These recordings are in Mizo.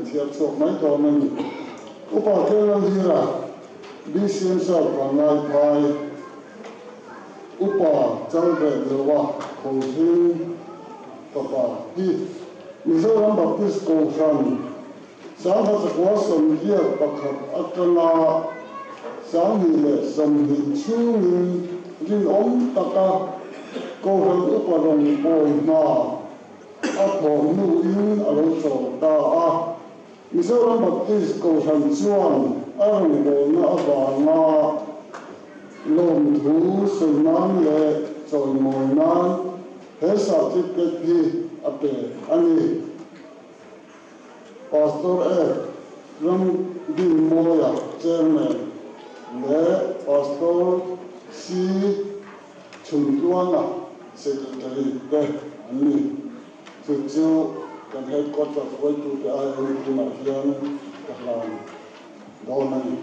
chhiar chhuak mai dawn a ni. Upa Kellalhira, BCM South Vanlaiphai, Upa Chalrehloa Kholhing fapa hi Mizoram Baptist Kohhran 1981 atanga 2020 chhungin rinawm taka Kohhran Upa rawngbâwl hna a thawh hnuin a lo chawl ta a. Mizoram Baptist Kohhran chuan a rawngbawlna avanga lawmthu sawi nan leh chawimawi nan he certificate hi a pe a ni. Pastor Ed Ramdinmawia Chairman leh Pastor C Chhuntluanga Secretary te an ni. Chu chu kan Headquarters hruaitute aiawm tunah hian ka hlan dawn a ni.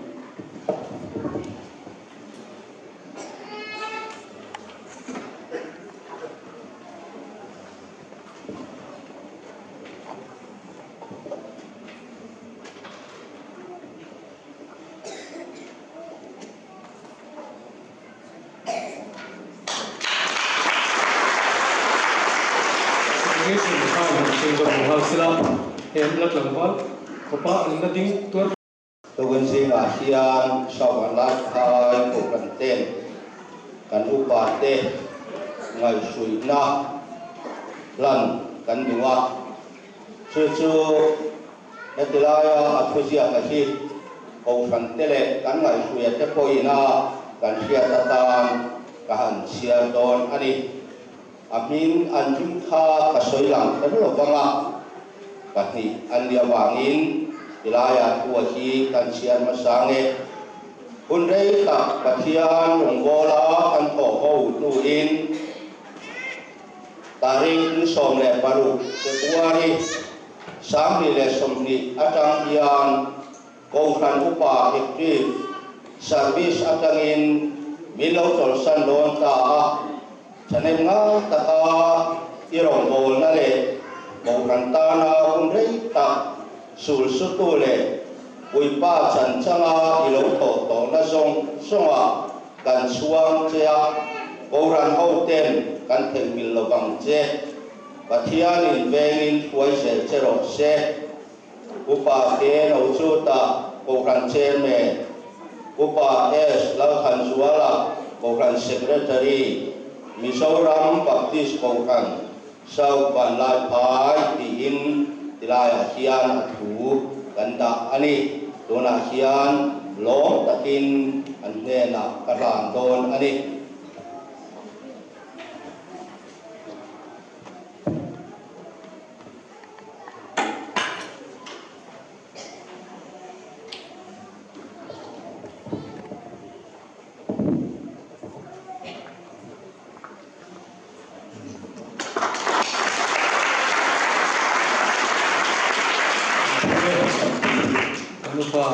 Congregation khan han chhung zawk nghal sela, he an la tlangval khawpa an la ding tuar. Tukin zingah hian Sawan Laikhai Kohhran ten kan upa te ngaihhruihna hlan kan duh a, chu chu heti laia a thuziaka hi Kohhran te leh kan ngaihhruia te pawhina kan hriat atan ka han chhiar dawn a ni. A hming an hming kha ka sawi lang kher lo vang a, pahnih an nih avangin tilaiah thua hi kan chhiar hmasa nge. Hun rei tak Pathian rawngbawla kan thawh ho hnuin tarikh ni 16 February 2020 atang hian Kohhran Upa Active Service atangin min lo chawlhsan dawn ta a. Thahnem ngai taka i rawngbawlna leh Kohhran tana hun rei tak sul sutu leh Puipa chanchanga i lo thawh tawhna zawng zawngah kan chhuang che a, Kohhran hoten kan theihnghilh lovang che. Pathianin vengin hruai zel che rawh se. Upa K Nochuta, Kohhran Chairman, Upa S Lalthanzuala, Kohhran Secretary, Mizoram Baptist Kohhran, South Vanlaiphai tiin tilaiah hian a thu kan dah a ni. Tunah hian lawm takin an hnenah ka hlan dawn a ni. Kan upa.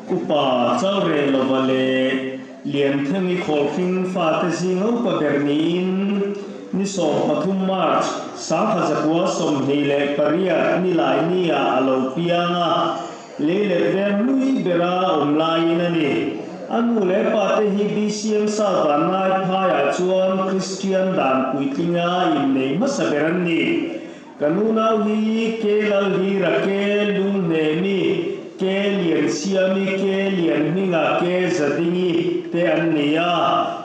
Upa Chalrelova leh Lianthengi Khawlhring fate zing upa ber niin ni 13 March 1928 nilai nia a lo piang a, lei let veng hlui bera awm laiin a ni. A nu leh pa te hi BCM South Vanlai phaiah chuan Kristian dan puitlinga innei hmasa ber an ni. Ka nunau hi Ke Lalhira, Ke Lunghnemi, Ke Liansiami, Ke Lianhminga, Ke Zadingi te an ni a.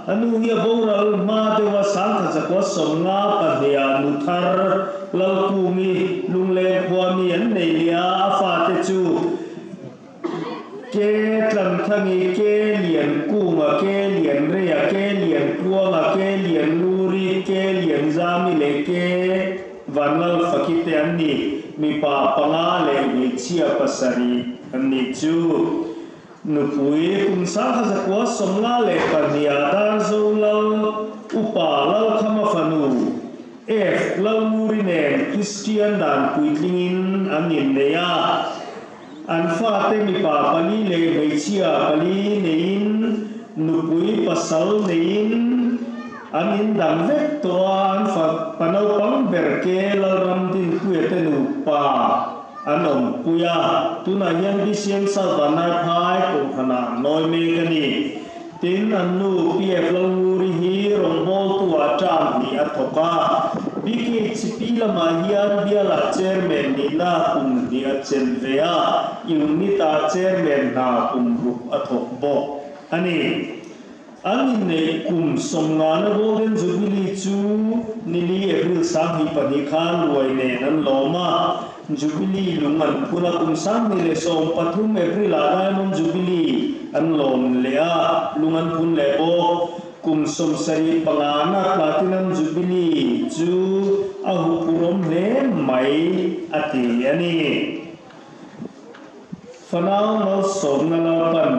A nu hi a boral hma deuh a 1952 ah nu thar Lalkungi Lungleng khuami an nei leh a, a fate chu Ke Tlanthangi, Ke Liankunga, Ke Lianreia, Ke Liankuanga, Ke Lianluri, Ke Lianzami leh Ke Vanlalfaki te an ni. Mipa panga leh hmeichhia pasarih an nih chu. Nupui kum 1992 ah Darzo Lal Upa Lalkhama fanu F Lalnguri nen Kristian dan puitlingin an innei a. An fate mipa pali leh hmeichhia pali neiin nupui pasal neiin an indang vek tawh a, an fa naupang ber Ke Lalram Dinpuia te nupa an awmpui a. Tunah hian BCM South Vanlai Phai Kohhranah nawi mek a ni. Tin, an nu PF Lalnguri hi rawngbawltu-ah term hnih a thawk a. BKHP lamah hian bialah chairman nihna kum hnih a chen ve a, unit-ah chairman hna kum ruk a thawk bawk a ni. An inneih kum 50na Golden Jubilee chu nili April 2002 khan ruai nen an lawm a. Jubilee lung an phun a, kum 2013 April-ah Diamond Jubilee an lawm leh a, lung an phun leh bawk. Kum 75na Platinum Jubilee chu a huphurhawm hle mai a ti a ni. Fanau malsawmna Lalpan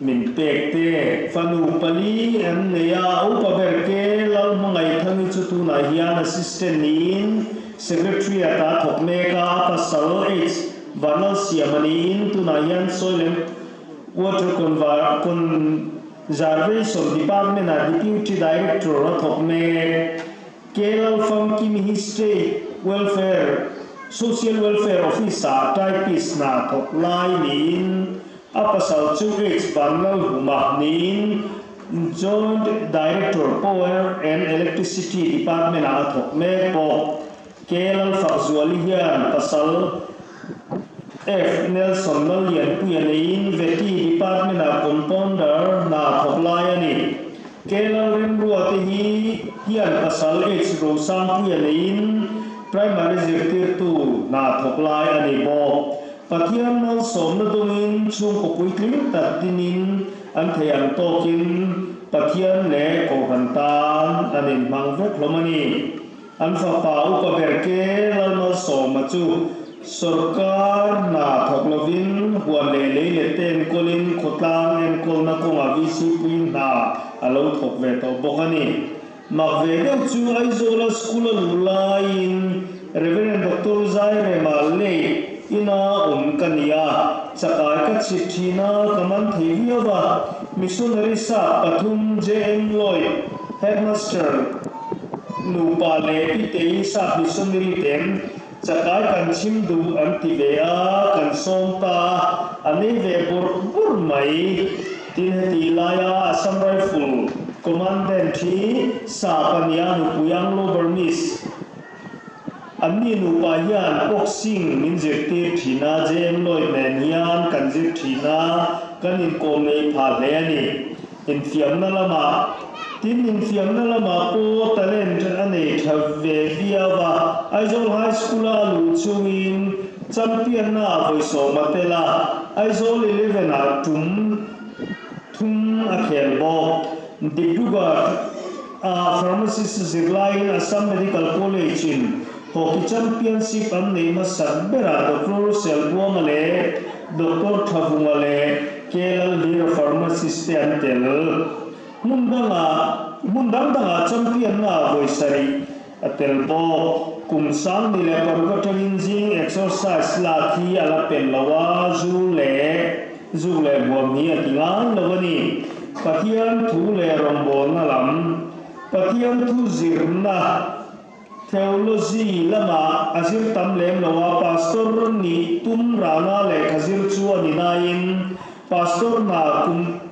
min pek te, fanu pali an nei a, upa ber Ke Lalhmangaithangi chu tunah hian assistant niin secretary ata thawk mek a, a pasal H Vanlalsiama niin tunah hian Soil and Water Conservation Department ah Deputy Director a thawk mek. Ke Lalfamkimi hi State Welfare Social Welfare Office-ah typist hna thawk lai niin a pasal chu H Vanlalhuma niin Joint Director Power and Electricity Department-ah a thawk mek bawk. Ke Lalfakzuali hian pasal F Nelson Lallianpuia neiin Vety Department-ah compounder hna thawk lai a ni. Ke Lalremrua te hi hian pasal H Rosangpuia neiin primary zirtirtu hna thawk lai a ni bawk. Pathian malsawmna dawngin chhungkaw puitling tak dinin an thei ang tawkin Pathian leh Kohhran tan an inhmang vek hlawm a ni. An fapa upa ber Ke Lalmalsawma chu sorkar hna thawk lovin huan leh lei let te enkawlin khawtlang enkawlna kawngah VC pui hna a lo thawk ve tawh bawk a ni. Mak ve deuh chu Aizawla school a luh laiin Reverend Doctor Zairema late. Ina awm ka ni a, chakai ka chhit thin a, ka man thei viau a. Missionary sap pathum JM Lloyd, Headmaster, nupa leh Pitei sap missionary ten chakai kan chhim duh an ti ve a, kan sawm ta a, an ei ve bawrh bawrh mai. Tin heti laia Assam Rifle Commandant hi sap a nia, nupui Anglo-Burmese. Anni nupa hian boxing min zirtir thin a, JM Lloyd nen hian kan zir thin a, kan inkawm nei phah hle a ni. Infiamna lamah, tin infiamna lamah pawh talent a nei tha ve viau a, Aizawl High School-a a luh chungin champion-na ah vawi sawm a tel a, Aizawl Eleven-ah tum thum a khel bawk. Dibrugarh a pharmacist zirlaiin Assam Medical College in Hockey Championship an neih hmasak berah Doctor Selbuanga leh Doctor Thavunga leh K Lalhlira pharmacist te an tel. Hmun dangah hmun dang dangah champion na vawi sarih a tel bawk. Kum 2006 atangin zing exercise lak hi a la pel lo a, zu leh zuk leh hmuam hi a ti ngai lo a ni. Pathian thu leh rawngbawlna lam, Pathian thu zirna, theology, lamah a zir tam lem lo a, pastor nih tum rana lehkha zir chu a ni nain pastor hna kum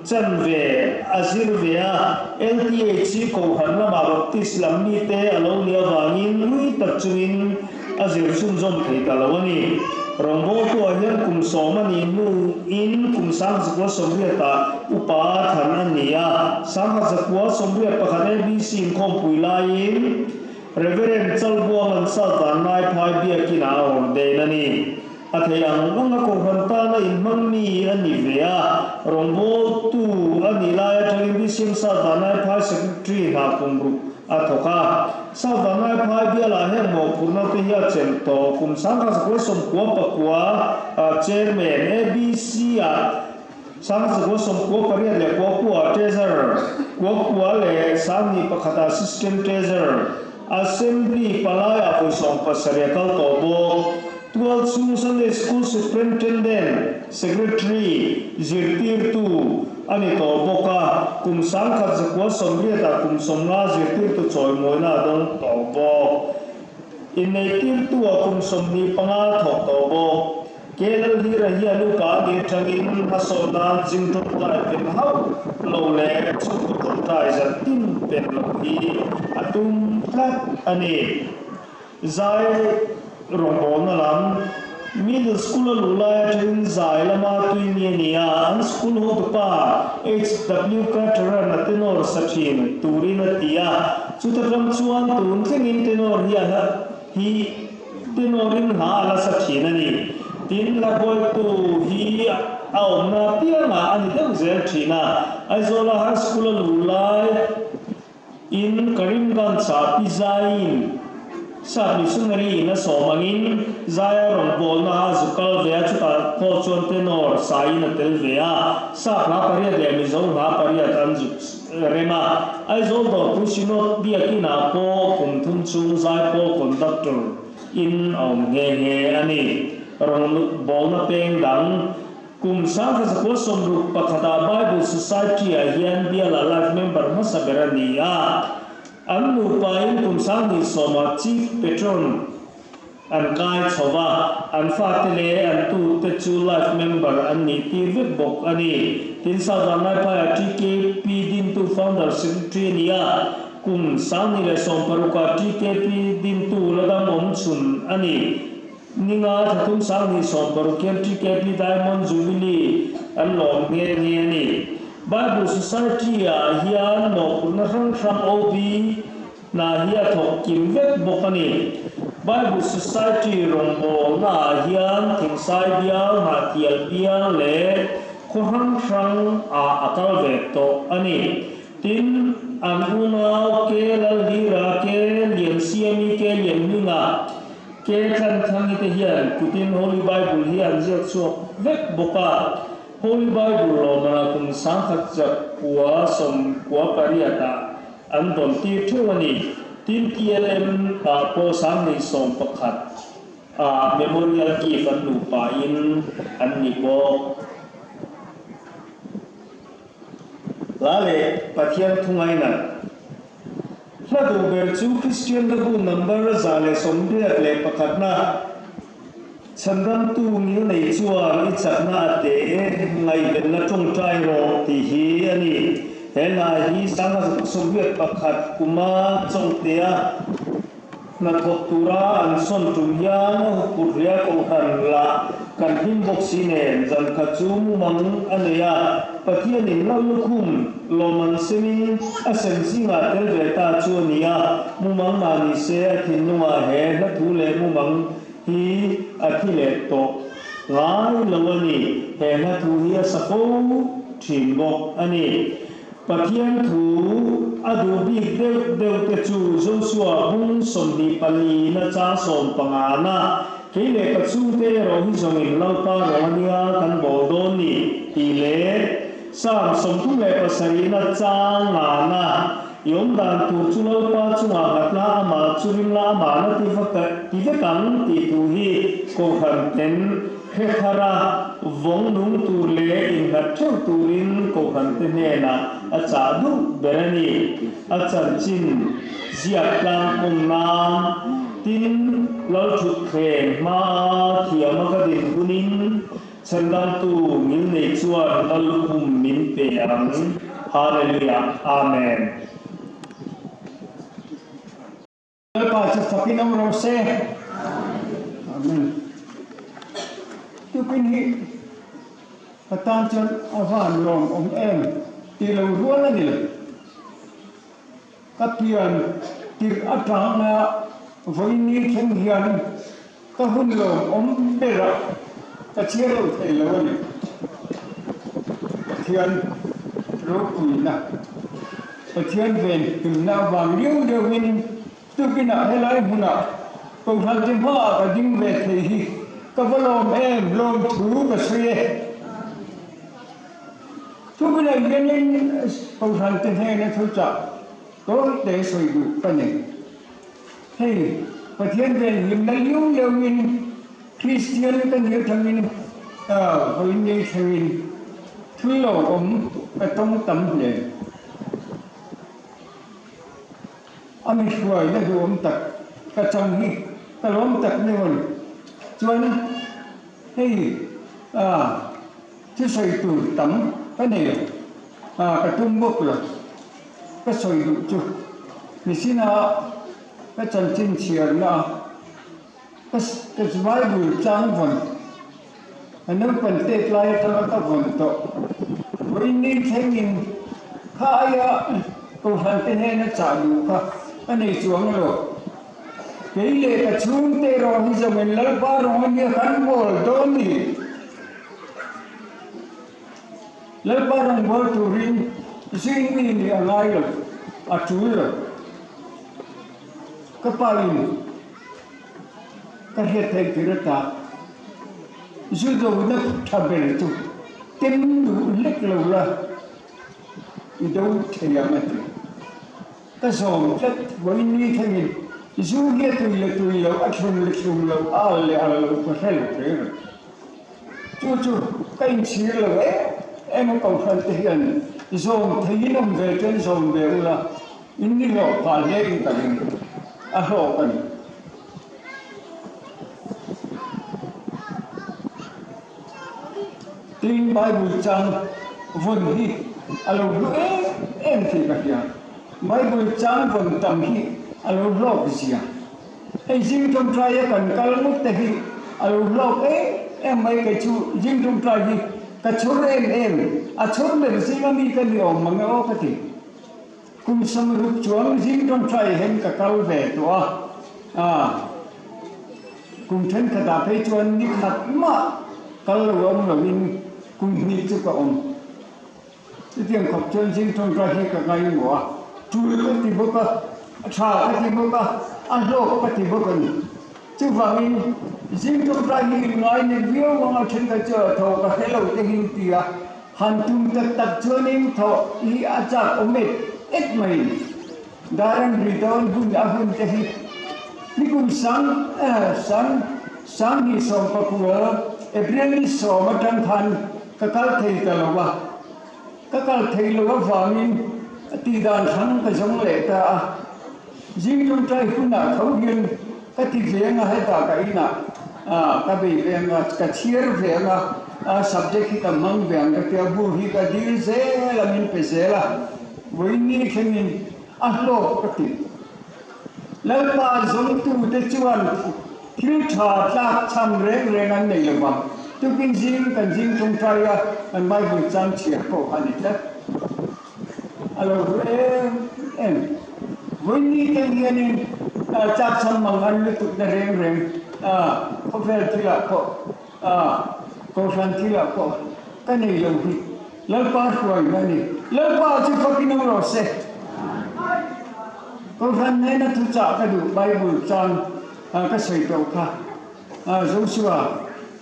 Chanve a zir ve a, LTH hi Kohhran lamah Baptist lam mite a lo nih avangin ui tak chungin a zir chhunzawm thei ta lo a ni. Rawngbawltuah hian kum sawm a nih hnuin kum 1980 ah upa thlan a ni a, 1981 ABC inkhawmpui laiin Reverend Chalbuanga'n Sat Vanlai Phai Biakin ah a ordain a ni. A thei ang ang a kohhran tana inhmang mi a ni ve a, rawngbawltu a nih lai atangin BCM Sat Vanlai Phai Secretary hna kum ruk a thawk a. Sat Vanlai Phai bialah hian mawhphurhna te hi a chelh tawh. Kum 1999 Chairman, ABC ah 1998 leh kua kua Treasurer, kua kua leh 2001 ah Assistant Treasurer, Assembly palaiah vawi 70 a kal tawh bawk. Tualchhung Sunday School Superintendent, Secretary, zirtirtu a ni tawh bawk a, kum 1980 ah kum 50 zirtirtu chawimawina a dawng tawh bawk. Inneihtirtu ah kum 25 thawk tawh bawk. KL Hira hian upa a nih atangin hmasawn nan zing tawngtai pen hauh lo leh chhungkaw tawngtai zan tin pen loh hi a tum tlat a ni. Zai rawngbawlna lam, Middle School a luh lai atangin zai lama tui mi a ni a, an school hotupa HW Carter-a'n a tenor sa thin turin a ti a, chuta tang chuan tun thlengin tenor hi a hi Tenorin hla a la sa thin a ni. Tin, Labuaitu hi a awmna apiangah a ni deuh zel thin a. Aizawla High School a luh lai in Karimganj-ah Pi Zaiin Sap Missionary in a sawm angin Zaia rawngbawlna a zu kal ve a, chutah pawh chuan tenor saiin a tel ve a. Sap hla pariat leh Mizo hla pariat an zuk rem a. Aizawl Dawrpui Synod Biakinah pawh kum thum chhung zaipawl conductor in a awm nghe nghe a ni. Rawngbawlna peng dang kum 1961 ah Bible Society ah hian biala life member hmasa ber a ni a. An nupa in kum 2010 ah Chief Patron An kai chho va, an fate leh an tute chu life member an nih tir vek bawk a ni. Tin, South Vanlaiphaiah TKP dintu founder secretary a ni a, kum 2016 ah TKP dintu la dam awm chhun a ni. Ninga thla thum 2016 hian TKP Diamond Jubilee an lawm nghe nghe a ni. Bible Society ah hian mawhphurhna hrang hrang OB, Hna hi a thawk kim vek bawk a ni. Bible Society rawngbawlna ah hian Thingsai bial, Hnahtial bial leh khaw hrang hrang ah a kal ve tawh a ni. Tin, an unau Ke Lalhlira, Ke Liansiami, Ke Lianhminga, Ke Thlanthangi te hian kutin Holy Bible hi an ziak chhuak vek bawk a. Holy Bible lawmana kum 1998 ah An dawn tir theuh a ni. Tin, TLM ah pawh 2011 Ah memorial gift an nupa in an ni bawk. Hla leh Pathian thungainat. Hla duh ber chu Kristian Hlabu number 181 na Chhandamtu ngil nei chuan i chakna a teh e, ngaihvenna tawngtai rawh tih hi a ni. He hla hi 1981 kuma Chawngtea Hnathawk tura an sawn tum hian a huphurh hle a, Kohhran lah kan hlim bawk si nen zan khat chu mumang a nei a, Pathianin lal lukhum lawm an semin a sem zingah tel ve ta chu a ni a, mumang mah ni se a thinlungah he hla thu leh mumang hi a thi leh tawh ngai lo a ni, he hla thu hi a sa fo thin bawk a ni. Pathian thu a duh bik deuh deuh te chu Joshua bung 24 na chang 15 na, Kei leh ka chhungte erawh hi zawngin Lalpa rawng a nia kan bawl dawn ni, tih leh Psalm 37 na chang nga na, I awm dan tur chu Lalpa chungah nghat la, amah chu ring la, amah na ti ti vek ang tih thu hi Kohhran ten Hre thar a, vawng nung tur leh innghat theuh turin Kohhrante hnenah a chah duh ber a ni. A chanchin ziak tlang awm nan tin Lalthutthleng hmaa thiama ka din hunin Chhandamtu ngilnei chuan Lallukhum min pe ang. Hallelujah. Amen. Lalpa chu fakin awm rawh se. Amen. Tukin hi ka tan chuan a van lawm awm em tih lo rual a ni lo. Ka pian tirh atanga vawiin thleng hian ka hun lawm awm berah ka chhiar lo thei lo a ni. Pathian ropuina, Pathian ven hlimna avang liau liauin tukinah helai hmunah Kohhran te hmaah ka ding ve thei hi ka va lawm em, lawm thu ka sawi e. Tukinah hianin Kohhran te hnena thuchah tawite sawi duh ka nei. Hei, Pathian ven hlimna liau liauin Kristian ka nih atangin vawiin nei thlengin thil lo awm ka tawng tam hle. A mi hruaina duhawm tak ka chang hi ka lawm tak ni maw ni. Chuan hei thusawi tur tam ka nei lo, ka tum bawk lo. Ka sawi duh chu Missina ka chanchin chhiarna a ka Bible chang vawn ka naupan tet lai atanga ka vawn tawh vawiin ni thlengin kha aia Kohhran te hnena chah duh kha ka nei chuang lo. Kei leh ka chhungte erawh hi zawngin Lalpa rawng a nia kan bawl dawn ni. Lalpa rawngbâwl turin zing mi nih a ngai lo, a ṭul lo. Ka pa in ka hriat theih tir ata zu dona ṭha ber chu tem duh lek lo la i do thei ang a ti. Ka zawm tlat, vawiin ni thlengin zu hi a tui leh tui lo, a thlum leh thlum lo, a al leh al lo ka hre lo thei reng. Chu chu ka inchhir lo em em a Kohhran te hian zawm theiin awm ve chuan zawm ve ula in ni hlawh phah hle in ka ring a hlawk a ni. Tin Bible chang vawn hi a lo hlu em em tih ka hria. Bible chang vawn tam hi a lo hlawk zia. Hei zing tawngtai a kan kal ngawt te hi a lo hlawk em em mai kei chu zing tawngtai hi ka chhur em em a chhur ber zing a mi ka ni awm mang e aw ka ti. Kum 60 chuang zing tawngtai hian ka kal ve tawh a, aa kum thenkhatah phei chuan ni khat mah kal lo awm loin kum hnih chu ka awm. Chutiang khawp chuan zing tawngtai hi ka ngaimawh a, tul ka ti bawk a, a tha ka ti bawk a, a hlawk ka ti bawk a ni. Chuvangin zing tawngtai hi in ngai nek viau ang a, thenkhat chu a thaw ka hre lo te hi an ti a, han tum tak tak chuanin thaw hi a chak awm et et mai a ni. Dar an ri dawn hun a hun te hi nikum sang sang. 2019 April ni sawm atang khan ka kal thei ta lo a, ka kal thei lo avangin tihdan hrang ka zawng leh ta a. Zing tawngtai hunah tho hian ka ti ve anga hetah ka inah ka bei ve anga, ka chhiar ve anga, subject hi ka hmang ve ang ka tia, bu hi ka dil zel a min pe zel a, vawiin thlengin a hlawk ka ti. Lalpa zawngtute chuan thil tha tlak chham reng reng an nei lo vang. Tukin zing kan zing tawngtai a, kan Bible chang chhiar pawh kha a ni tlat. A lo hlu em em. Vawiin teng hianin tlak chham mang an lutukna reng reng khawvel thilah pawh Kohhran thilah pawh ka nei lo hi Lalpa hruaina a ni. Lalpa chu fakin awm rawh se. Kohhran hnena thuchah ka duh Bible chang ka sawi tawh kha Joshua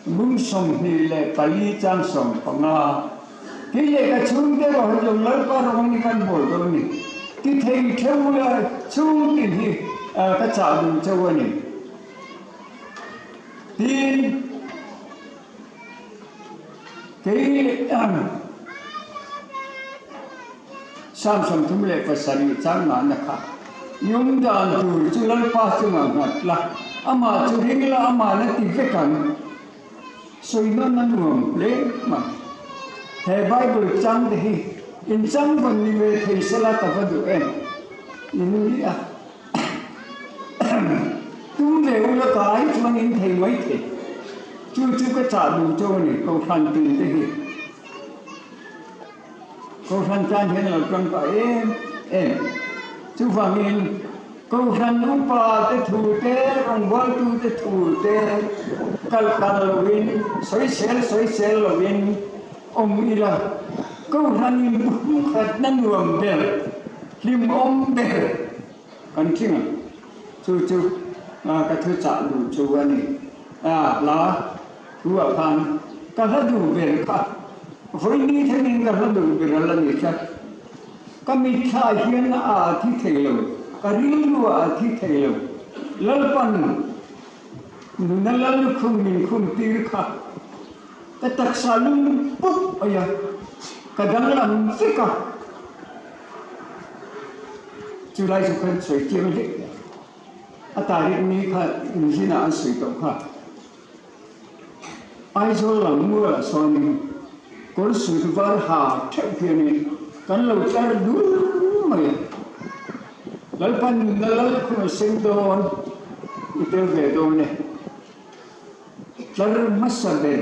bung 24 chang 15. Kei leh ka chhungte erawh hi zawng Lalpa rawng hi kan bawl dawn a ni. Ti thei theuh ula chhungtin hi ka chah duh chauh a ni. Tin, kei Sam 37 chang ngahna kha i awm dan tur chu Lalpa chungah nghat la, amah chu ring la, amah la ti vek ang. Sawi nawn a nuam hle mai. He Bible chang te hi in chang vawn ni ve thei sela ka va duh em? In ni a. Tum ve ula ka ai chuan in thei mai thei. Chu chu ka chah duh chauh a ni, Kohhran tin te hi. Kohhran tan hian lo tangkai em em. Chuvangin Kohhran upa te thu te, rawngbawltu te thu te kal kal loin, sawisel sawisel loin awm ila, Kohhran in pumkhatna nuam ber, hlimawm ber kan tling ang. Chu chu ka thuchah duh chu a ni. Hla thu ah khan ka hla duh ber kha vawiin thlengin ka hla duh ber a la ni tlat. Ka mitthla hian a thi thei lo, ka rilru a thi thei lo. Lalpan nuna lal khum min khum tir kha ka taksa lum pup mai a, ka danglam vek a. Chulai chu khan sawi chiang hlek hle. A tarik ni kha inzinah an sawi tawh kha. Aizawl lam mualah sawnin kawr sut var ha theuh hianin kan lo tlar dul mai a. Lalpan nunna lal khum a seng dawn i tel ve dawn e. Tlar hmasa ber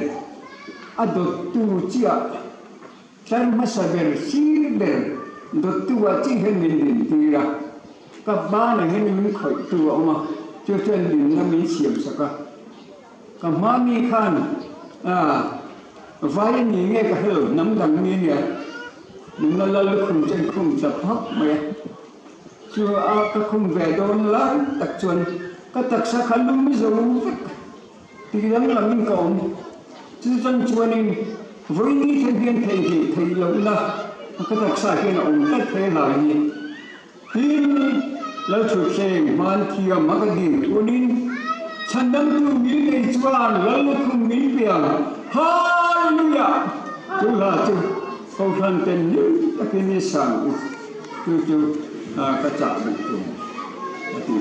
a dawttu chiah Tlar hmasa ber sir ber dawttu ah chi hian min din tir a, ka banah hian min khawih tu a awm a, chu chuan dinna min siam sak a. Ka hma mi khan vai a ni nge ka hre lo, hnam dang mi a nia, nunna lal lukhum chu an khum ta phawp mai a. Chu a ka khum ve dawn lai tak chuan ka taksa kha lum zo vek. Ti danglamin ka awm. Chu chan chuanin vawiin thleng hian theihnghilh theih lohna ka taksa hian a awm tlat he hlai hi. Tin, Lalthutthleng hman thiam a ka din thunin chhandamtu min nei chuan Lal lukhum min pe ang. Hallelujah! Chu hla chu Kohhran ten hlim takin i sang u. Chu chu ka chah duh tum a ti.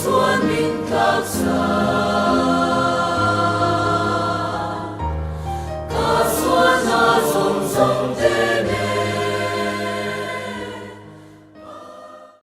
Isuan min tlaksak.